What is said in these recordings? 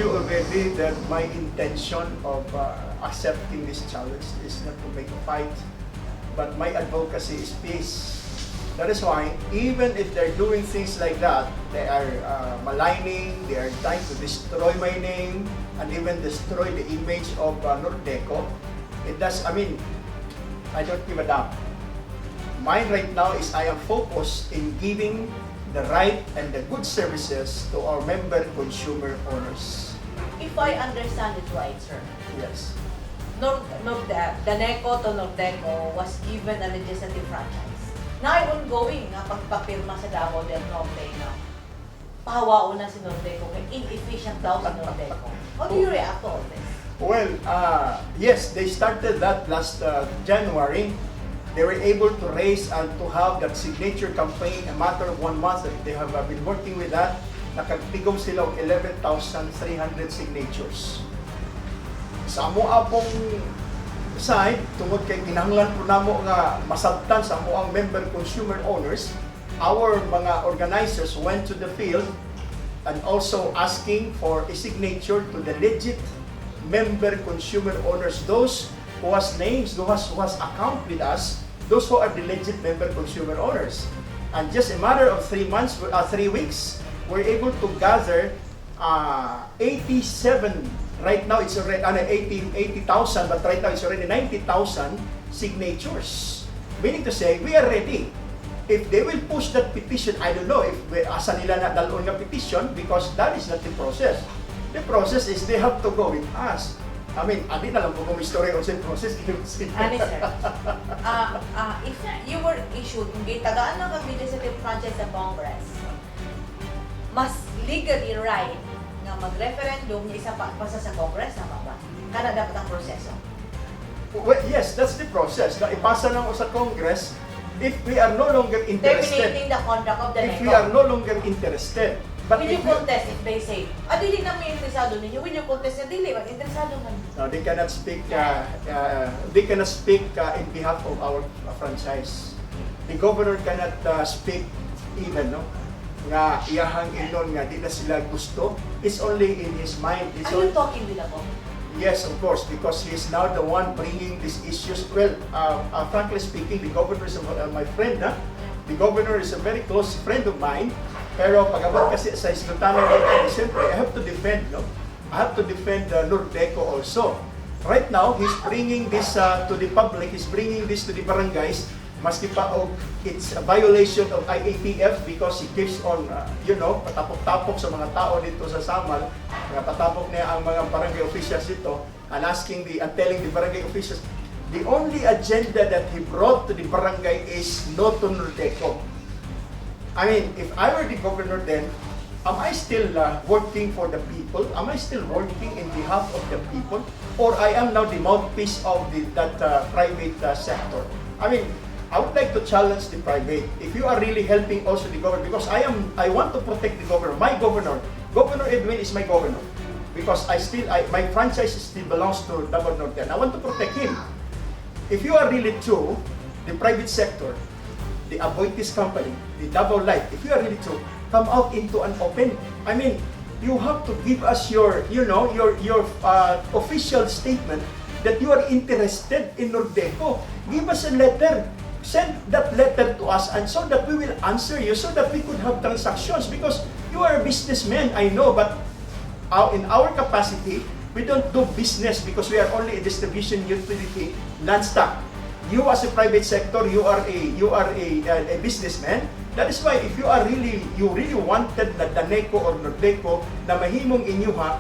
you already that my intention of accepting this challenge is not to make a fight, but my advocacy is peace. That is why, even if they're doing things like that, they are maligning, they are trying to destroy my name, and even destroy the image of Nordeco. It does, I mean, I don't give a damn. Mine right now is I am focused in giving the right and the good services to our member consumer owners. If I understand it right, sir, Yes. Nor, Daneco to Nordeco was given a legislative franchise. Na ongoing nga pagpapirma sa Davao del Norte na pahawaon na si Nordeco kay inefficient daw si Nordeco. How do you react to all this? Well, yes, they started that last January. They were able to raise and to have that signature campaign a matter of one month that they have been working with that. Nakagtigom sila og 11,300 signatures. Sa amo pong side, tungod kay kinahanglan po namo nga masabtan sa amoang member consumer owners, our mga organizers went to the field and also asking for a signature to the legit member consumer owners, those who has names, who has account with us, those who are the legit member consumer owners. And just a matter of 3 months, 3 weeks, we're able to gather 87, right now it's already 80 80,000, but right now it's already 90,000 signatures. Meaning to say, we are ready. If they will push that petition, I don't know if asa nila na dalon nga petition because that is not the process. The process is they have to go with us. I mean, adi na lang po kung story on sa process. Ani sir, if you were issued, kung gitagaan lang kag legislative franchise sa Congress, mas legally right nga mag-referendum niya isa pa pasa sa Congress, tama ba? Kana dapat ang proseso. Well, yes, that's the process. Na ipasa lang sa Congress if we are no longer interested. Terminating the contract of the If we NECO. Are no longer interested. But Will you if we- contest if they say, "Ah, dili na mi interesado ninyo"? Will you contest na dili man interesado man? No, they cannot speak. They cannot speak in behalf of our franchise. The governor cannot speak even, no? Nga iyahang inon nga di na sila gusto. It's only in his mind. It's Are you only, talking with the governor? Yes, of course, because he's now the one bringing these issues. Well, frankly speaking, the governor is my friend. Ha? The governor is a very close friend of mine. Pero pag abot kasi sa isgutanan nito, siyempre, I have to defend, no? I have to defend Nordeco also. Right now, he's bringing this to the public, he's bringing this to the barangays, maski pa og it's a violation of IATF because he keeps on, patapok-tapok sa mga tao dito sa Samal, mga patapok niya ang mga barangay officials dito, and asking the, and telling the barangay officials, the only agenda that he brought to the barangay is no to Nordeco. I mean, if I were the governor then, am I still working for the people? Am I still working in behalf of the people? Or I am now the mouthpiece of that private sector? I mean, I would like to challenge the private. If you are really helping also the government, because I want to protect the governor. My governor, Governor Edwin is my governor. Because my franchise still belongs to Davao Norte, and I want to protect him. If you are really true, the private sector, the Aboitiz company, the Davao Light, if you are really true, come out into an open. I mean, you have to give us your official statement that you are interested in Nordeco. Give us a letter. Send that letter to us and so that we will answer you so that we could have transactions because you are a businessman, I know, but in our capacity, we don't do business because we are only a distribution utility non-stock. You as a private sector, you are a businessman. That is why if you really wanted na Daneco or Nordeco na mahimong inyuha,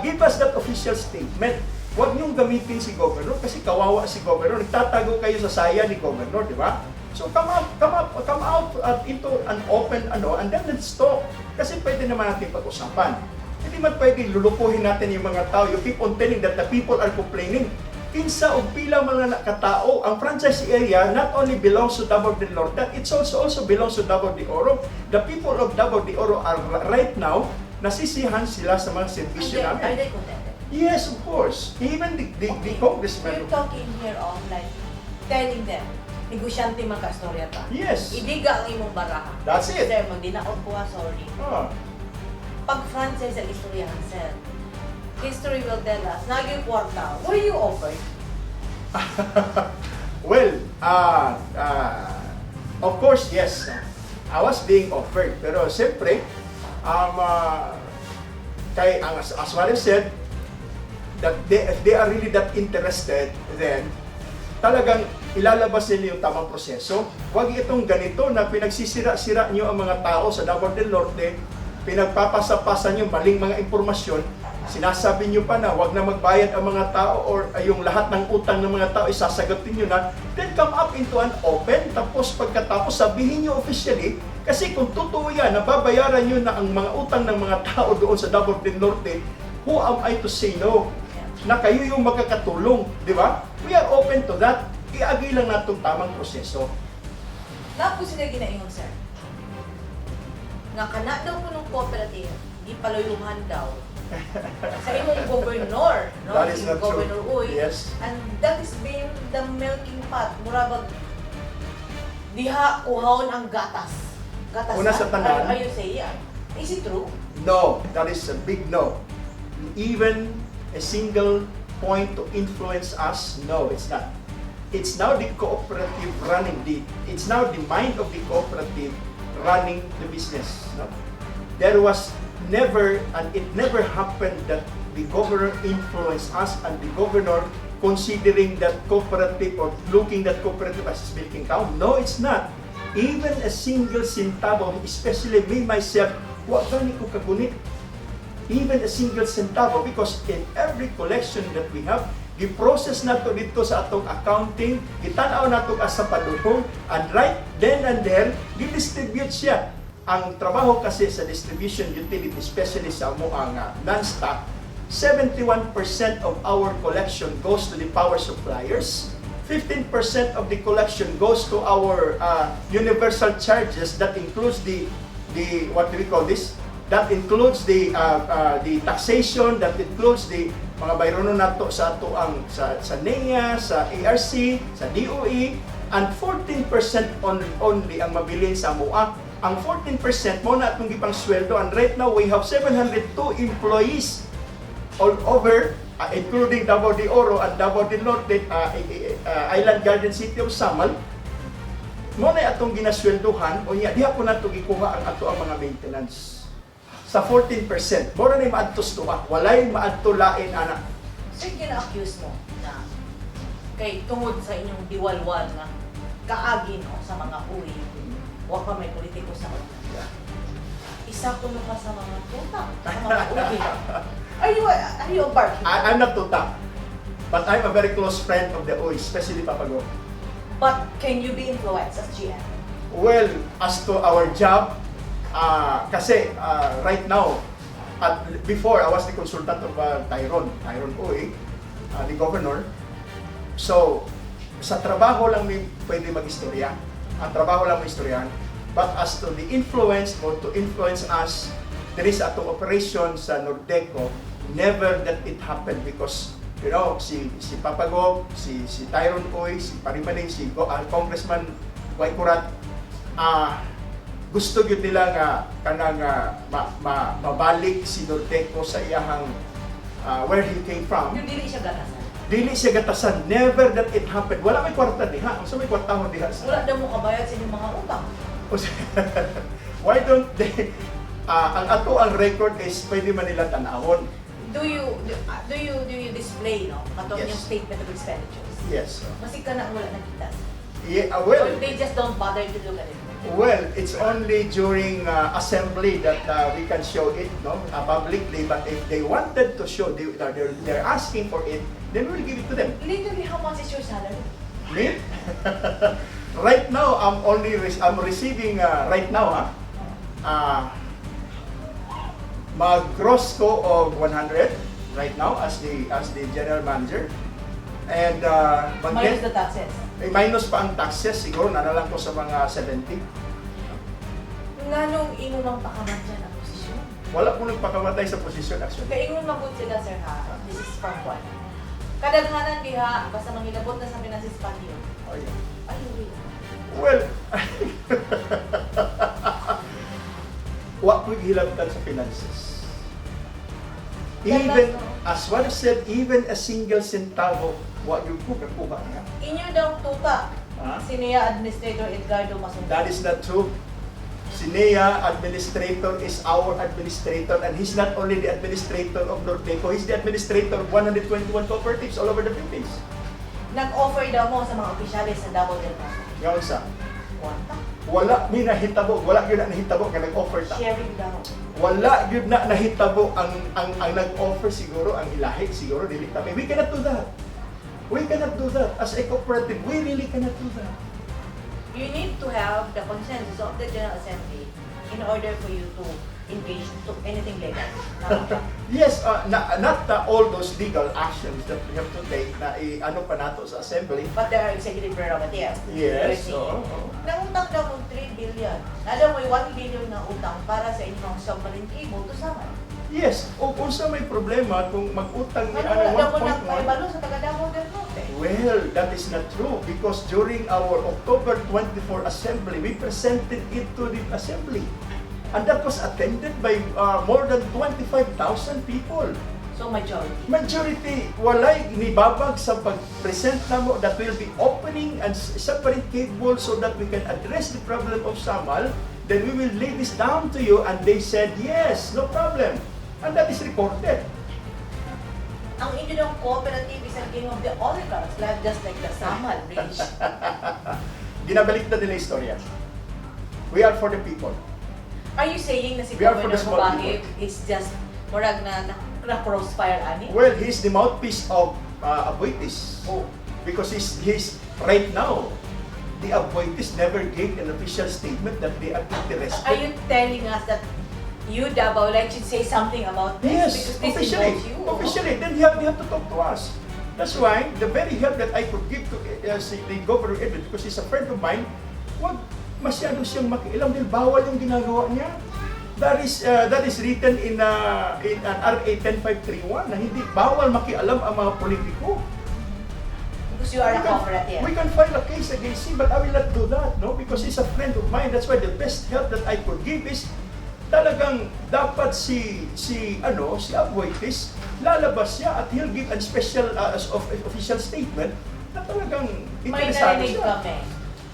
give us that official statement. Huwag niyong gamitin si governor kasi kawawa si governor. Nagtatago kayo sa saya ni governor, di ba? So come out at into an open ano and then let's talk. Kasi pwede naman natin pag-usapan. Hindi man pwede lulukuhin natin yung mga tao. You keep on telling that the people are complaining. Kinsa og pila mga katao, ang franchise area not only belongs to Davao del Norte, it's also belongs to Davao de Oro. The people of Davao de Oro are right now nasisihan sila sa mga serbisyo Are namin. They contented? Yes, of course. Even the congressman. You're talking here of like telling them, negosyante man ka istorya ta. Yes. Ibiga ang imong baraha. That's it. Sir, magdinaot ko ha, sorry. Ah. Pag-franchise ang istoryahan, sir. History will tell us, naging kwarta, were you offered? Well, of course, yes. I was being offered. Pero siyempre, kay, as what I said, that they, if they are really that interested, then talagang ilalabas nila yung tamang proseso. Huwag itong ganito na pinagsisira-sira nyo ang mga tao sa Davao del Norte, pinagpapasa-pasa nyo maling mga impormasyon, sinasabi nyo pa na huwag na magbayad ang mga tao or yung lahat ng utang ng mga tao isasagutin nyo na, then come up into an open, tapos pagkatapos sabihin nyo officially, kasi kung totoo yan, nababayaran nyo na ang mga utang ng mga tao doon sa Davao del Norte, who am I to say no? Na kayo yung magkakatulong, di ba? We are open to that. Iagi lang natong tamang proseso. Tapos sila ginaingon, sir. Nga kana daw mo nung cooperative, gipaluyuhan daw sa imong gobernador, no? That is Si not true. Governor Uy. Yes. And that is been the melting pot. Mura bag diha kuhaon ang gatas. Gatas. Una sa tanan. Are you saying? Is it true? No, that is a big no. Even a single point to influence us, no, it's not. It's now the cooperative running the, it's now the mind of the cooperative running the business. No? There was never, and it never happened that the governor influenced us and the governor considering that cooperative or looking that cooperative as his milking cow. No, it's not. Even a single centavo, especially me myself, wa gani ko kagunit even a single centavo because in every collection that we have, gi-process nato dito sa atong accounting, gitan-aw nato asa padulong, and right then and there, gi-distribute siya. Ang trabaho kasi sa distribution utility, especially sa amo ang non-stock, 71% of our collection goes to the power suppliers, 15% of the collection goes to our universal charges that includes the, what do we call this? That includes the taxation, that includes the mga bayronon nato sa ato ang sa NEA, sa ARC, sa DOE, and 14% on, only ang mabilin sa amoa. Ang 14% mo na atong gipang sweldo and right now we have 702 employees all over, including Davao de Oro and Davao del Norte, Island Garden City of Samal, mo na atong ginasweldohan o niya diha po nato gikuha ang ato ang mga maintenance sa 14%. Mo ra na maadto tuwa, walay maadto lain ana. Sir, gina-accuse mo na kay tungod sa inyong diwalwal nga kaagi, no, sa mga Uy, wa pa may politiko sa una. Isa kuno ka sa mga tuta, sa mga Uy. Are you a barking? I'm not tuta, but I'm a very close friend of the Uy, especially Papa Go. But can you be influenced as GM? Well, as to our job, kasi right now, at before I was the consultant of Tyrone Uy, the governor. So, sa trabaho lang may pwede mag-istorya. Ang trabaho lang may istoryahan. But as to the influence or to influence us, there is atong operation sa Nordeco, never that it happened because si Papa Gob, si Tyrone Uy, si Parimaning, si Congressman Waikurat, gusto gyud nila nga kanang mabalik si Nordeco sa iyahang where he came from. Yung dili siya gatasan. Dili siya gatasan. Never that it happened. Wala may kwarta diha. Unsa may kwartahon diha sa Wala daw mo kabayad sa inyong mga utang. Why don't they ang ato ang record is pwede man nila tan-awon. Do you display, no, katong Yes. yung statement of expenditures? Yes. Masig ka na wala nakita. Yeah, well, Or they just don't bother to look at it. Well, it's only during assembly that we can show it, no, publicly. But if they wanted to show, they're asking for it, then we'll give it to them. Literally, how much is your salary? Me? Right now, I'm receiving right now, ha. Mag-gross ko of 100 right now as the general manager. And Minus the taxes. Eh, minus pa ang taxes, siguro nanalang ko sa mga 70. Nganong imo mang pakamatyan ang posisyon? Wala ko nagpakamatay sa posisyon actually. Kay ingon man gud sila, sir, ha. This is from one. Kadaghanan diha basta manghilabot na sa finances patio. Oh, yeah. Ay, wait. Well, wa ko hilabtan sa finances. Even, as what I said, even a single centavo, wa gyud ko kakuha niya. Inyo daw tuta. Ha? Si NEA Administrator Edgardo Masunga. That is not true. Si NEA administrator is our administrator, and he's not only the administrator of Nordeco, he's the administrator of 121 cooperatives all over the Philippines. Nag-offer daw mo sa mga opisyales sa Davao del Norte. Ngayon sa, Kwarta. Wala mi nahitabo, wala gyud na nahitabo nga nag-offer ta. Sharing daw. Wala gyud na nahitabo ang nag-offer siguro ang ilahi siguro, dili kami. We cannot do that. We cannot do that. As a cooperative, we really cannot do that. You need to have the consensus of the General Assembly in order for you to engage to anything legal. Tama ba? Yes, not all those legal actions that we have to take na i-ano pa nato sa assembly. But there are executive prerogatives. Yes, You're saying. oo. Nangutang daw mo 3 billion. Alam mo, 1 billion na utang para sa inyong submarine cable to Samar. Yes, o kung sa may problema kung mag-utang ni Ano, ano wala daw mo 1.1. nagpaibalo sa taga Davao del Norte. Well, that is not true because during our October 24 assembly, we presented it to the assembly. And that was attended by more than 25,000 people. So majority. Majority, walay nibabag sa pag-present namo that will be opening and separate cable so that we can address the problem of Samal. Then we will lay this down to you, and they said, "Yes, no problem." And that is recorded. Ang inyo daw cooperative is a game of the oligarchs, like, just like the Samal Bridge. Ginabaliktad nila yung istorya. We are for the people. Are you saying na si We are for Governor the small Mubahib is just murag na crossfire ani? Well, he's the mouthpiece of Aboitiz. Oh. Because he's right now, the Aboitiz never gave an official statement that they are interested. Are you telling us that you, Davao Light, should say something about this? Yes, because this officially. involves you. Officially, then they have to talk to us. That's why the very help that I could give to si, the Governor Edwin, because he's a friend of mine, wag masyado siyang makialam dahil bawal yung ginagawa niya. That is written in an RA 10531 na hindi bawal makialam ang mga politiko. Because you are a cooperative. We can file a case against him, but I will not do that, no? Because he's a friend of mine. That's why the best help that I could give is talagang dapat si ano si Aboitiz, lalabas siya at he'll give a special as of official statement na talagang May interesado narinig siya. kami.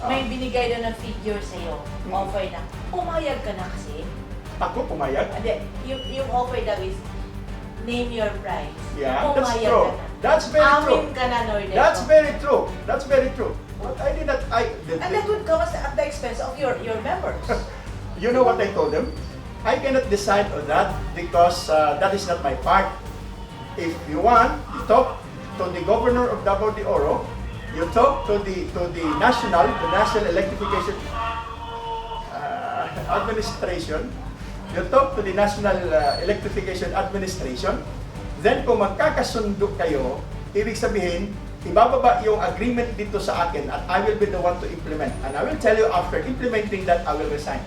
May binigay na ng figure sa'yo. Offer na. Pumayag ka na kasi. Ako pumayag? Hindi, yung offer daw is name your price. Yeah, that's Pumayag true. ka na. That's very Amin true. ka na, Nordeco. That's very true. That's very true. But I did not I the, And that would come as at the expense of your members. You know what I told them? I cannot decide on that because that is not my part. If you want, you talk to the governor of Davao de Oro, you talk to the National Electrification Administration, you talk to the National Electrification Administration, then kung magkakasundo kayo, ibig sabihin, ibababa yung agreement dito sa akin at I will be the one to implement. And I will tell you, after implementing that, I will resign.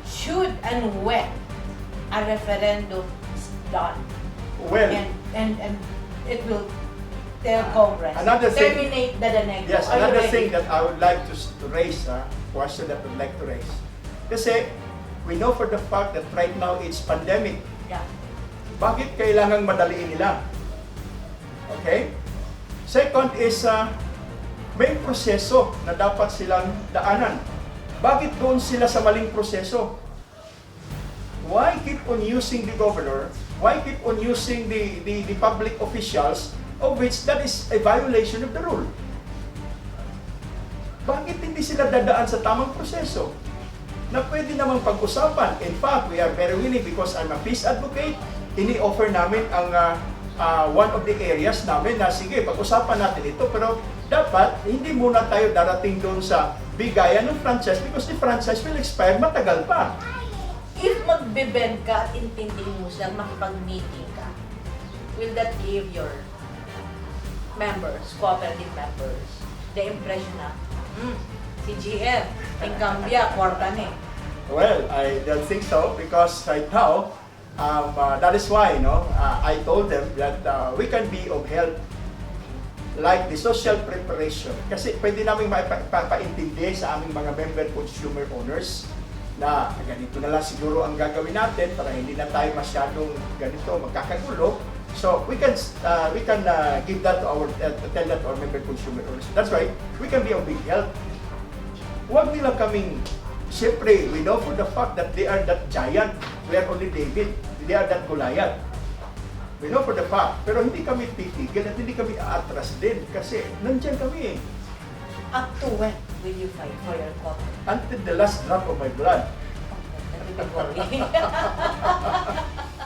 Should and when a referendum is done, Well, and it will tell Congress, terminate the Daneco. Yes, Are you another ready? Thing that I would like to raise, question that I would like to raise. Kasi we know for the fact that right now it's pandemic. Bakit kailangang madaliin nila? Okay? Second is, may proseso na dapat silang daanan. Bakit doon sila sa maling proseso? Why keep on using the governor? Why keep on using the public officials, of which that is a violation of the rule? Bakit hindi sila dadaan sa tamang proseso na pwede namang pag-usapan? In fact, we are very willing because I'm a peace advocate. Ini-offer namin ang one of the areas namin na sige, pag-usapan natin ito. Pero dapat hindi muna tayo darating doon sa bigayan ng franchise because the franchise will expire matagal pa. If magbe-bend ka at intindihin mo siya, makipag-meeting ka, will that give your members, cooperative members, the impression na, si GM, Incambia, kwarta ni"? Well, I don't think so because right now, that is why, no, I told them that we can be of help like the social preparation. Kasi pwede namin mapapaintindi sa aming mga member consumer owners. Na ganito na lang siguro ang gagawin natin para hindi na tayo masyadong ganito magkakagulo. So we can give that to our tell that to our member consumer owners. That's right. We can be of big help. Huwag nila kaming, siyempre, we know for the fact that they are that giant. We are only David. They are that Goliath. We know for the fact. Pero hindi kami titigil at hindi kami aatras din kasi nandyan kami eh. Up to when will you fight for your quota? Until the last drop of my blood. That will be boring.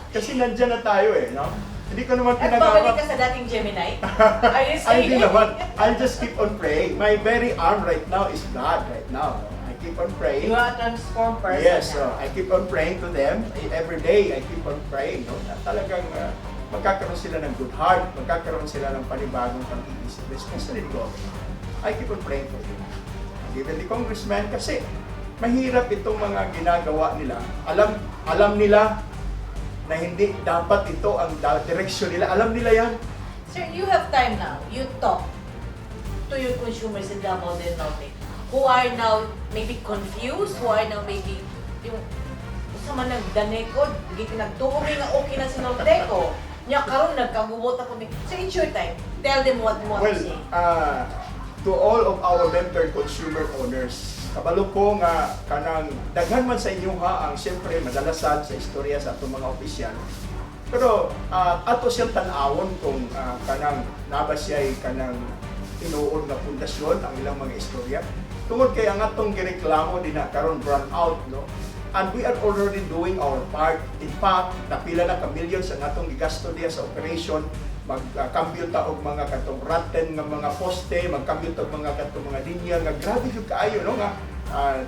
Kasi nandyan na tayo eh, no? Hindi ko naman At babalik pinagawa. ka sa dating Gemini? Are you Ay, saying? hindi naman. I'll just keep on praying. My very arm right now is God right now. I keep on praying. You are a transformed person Yes, now. so I keep on praying to them. Every day, I keep on praying. No? Na talagang magkakaroon sila ng good heart, magkakaroon sila ng panibagong pag-iisip, especially the government. I keep on praying for him. Even the congressman, kasi mahirap itong mga ginagawa nila. Alam nila na hindi dapat ito ang direksyon nila. Alam nila yan. Sir, you have time now. You talk to your consumers in Davao del Norte who are now maybe confused, who are now maybe yung sa man nagdaneko, nagtuo mi nga okay na si Nordeco. Nya karon nagkagubot ako mi. So it's your time. Tell them what you want Well, to say. To all of our member consumer owners, kabalo ko nga kanang daghan man sa inyo ha ang siyempre madalasad sa istorya sa atong mga opisyal. Pero ato siyang tan-awon kung kanang naba siya kanang tinuod nga pundasyon ang ilang mga istorya. Tungod kay ang atong gireklamo din na karon brown out, no? And we are already doing our part. In fact, napila na ka millions ang atong gigasto diya sa operation, magkambyo ta og mga katong rotten nga mga poste, magkambyo ta og mga katong mga linya nga grabe gyud kaayo, no, nga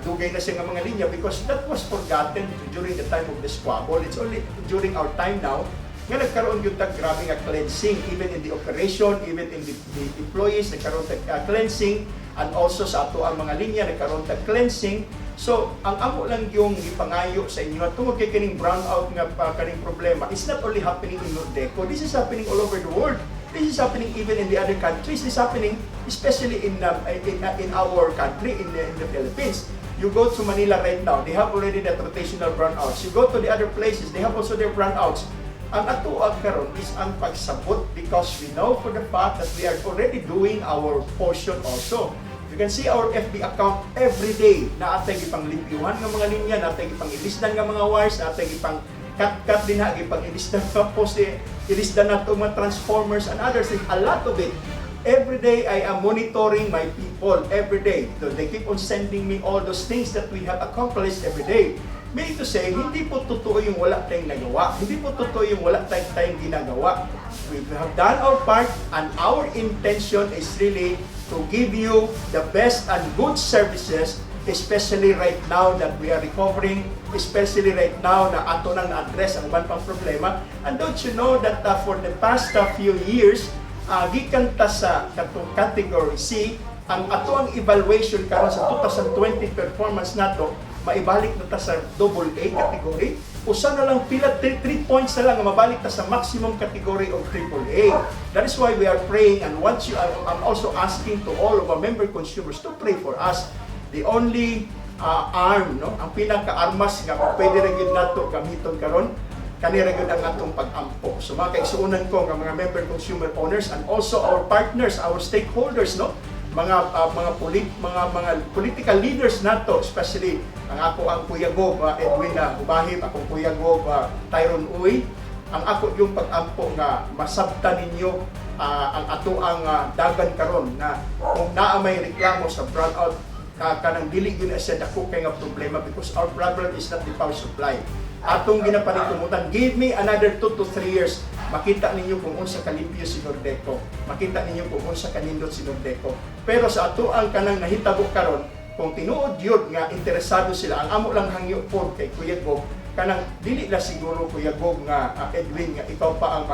dugay na siya nga mga linya because that was forgotten during the time of the squabble. It's only during our time now nga nagkaroon gyud tag grabe nga cleansing even in the operation, even in the employees, nagkaroon tag cleansing and also sa ato ang mga linya nagkaroon tag cleansing. So, ang amo lang yung ipangayo sa inyo tungod kay kining brownout nga kaning problema, it's not only happening in Nordeco, this is happening all over the world. This is happening even in the other countries. This is happening especially in our country, in the Philippines. You go to Manila right now, they have already that rotational brownouts. You go to the other places, they have also their brownouts. Ang ato ang karon is ang pagsabot because we know for the fact that we are already doing our portion also. You can see our FB account every day na atay gipang limpyuhan nga mga linya, natay gipang ilisdan nga mga wires, natay gipang cut-cut din ha, gipang ilisdan nga poste, ilisdan nato mga transformers and others. A lot of it. Every day I am monitoring my people every day. So they keep on sending me all those things that we have accomplished every day. Meaning to say, hindi po totoo yung wala tayong nagawa. Hindi po totoo yung wala tayong ginagawa. We have done our part and our intention is really to give you the best and good services, especially right now that we are recovering, especially right now na ato nang na-address ang uban pang problema. And don't you know that for the past few years, gikan ta sa katong category C, ang ato ang evaluation karon sa 2020 performance nato, maibalik na ta sa double A category. Usa na lang pila, 3 points na lang nga mabalik ta sa maximum category of triple A. That is why we are praying and once you I'm also asking to all of our member consumers to pray for us. The only arm, no, ang pinaka-armas nga pwede ra gyud nato gamiton karon, kani ra gyud ang atong pag-ampo. So mga kaigsuonan ko nga mga member consumer owners and also our partners, our stakeholders, no, mga political leaders nato, especially ang ako ang Kuya Gob Edwin Hubahib, akong Kuya Gob Tyron Uy, ang ako yung pag-ampo nga masabta ninyo ang ato ang dagan karon na kung naa may reklamo sa brownout ka kanang dili gyud na siya dako kay nga problema because our problem is not the power supply. Atong ginapaningkumutan, give me another 2 to 3 years, makita ninyo kung unsa kalimpyo si Nordeco, makita ninyo kung unsa kanindot si Nordeco. Pero sa ato ang kanang nahitabo karon, kung tinuod yun nga interesado sila, ang amo lang hangyo po kay Kuya Gob, kanang dili na siguro, Kuya Gob nga Edwin, nga ikaw pa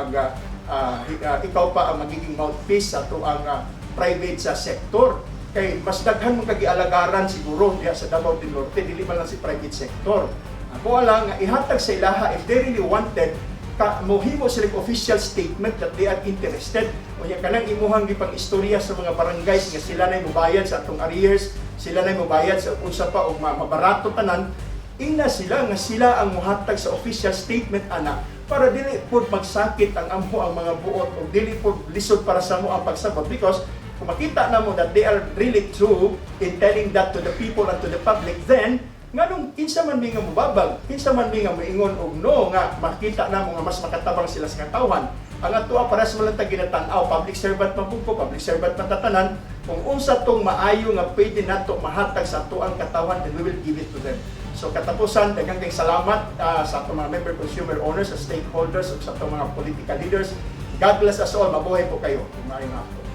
ang magiging mouthpiece sa ato ang private sa sektor kay mas daghan mong kagialagaran siguro diha sa Davao del Norte, dili man lang si private sector. Ako lang nga ihatag sa ilaha if they really wanted ka mohimo sila og official statement that they are interested. Unya kanang imuhang gipang istorya sa mga barangays nga sila nay mobayad sa atong arrears, sila nay mobayad sa unsa pa og mabarato tanan. Ingna sila nga sila ang muhatag sa official statement ana para dili pud magsakit ang amo ang mga buot o dili pud lisod para sa amo ang pagsabot, because kung makita namo that they are really true in telling that to the people and to the public, then nganong kinsa man mi nga mubabag, kinsa man mi nga moingon og no nga makita namo nga mas makatabang sila sa katawhan? Ang atoa, pares mo lang ta ginatan-aw, public servant man pud ko, public servant man tatanan. Kung unsa tong maayo nga pwede nato mahatag sa atoang katawhan, then we will give it to them. So katapusan, daghang kay salamat sa atong mga member consumer owners, sa stakeholders, ug sa atong mga political leaders. God bless us all. Mabuhay po kayo. Maayong hapon.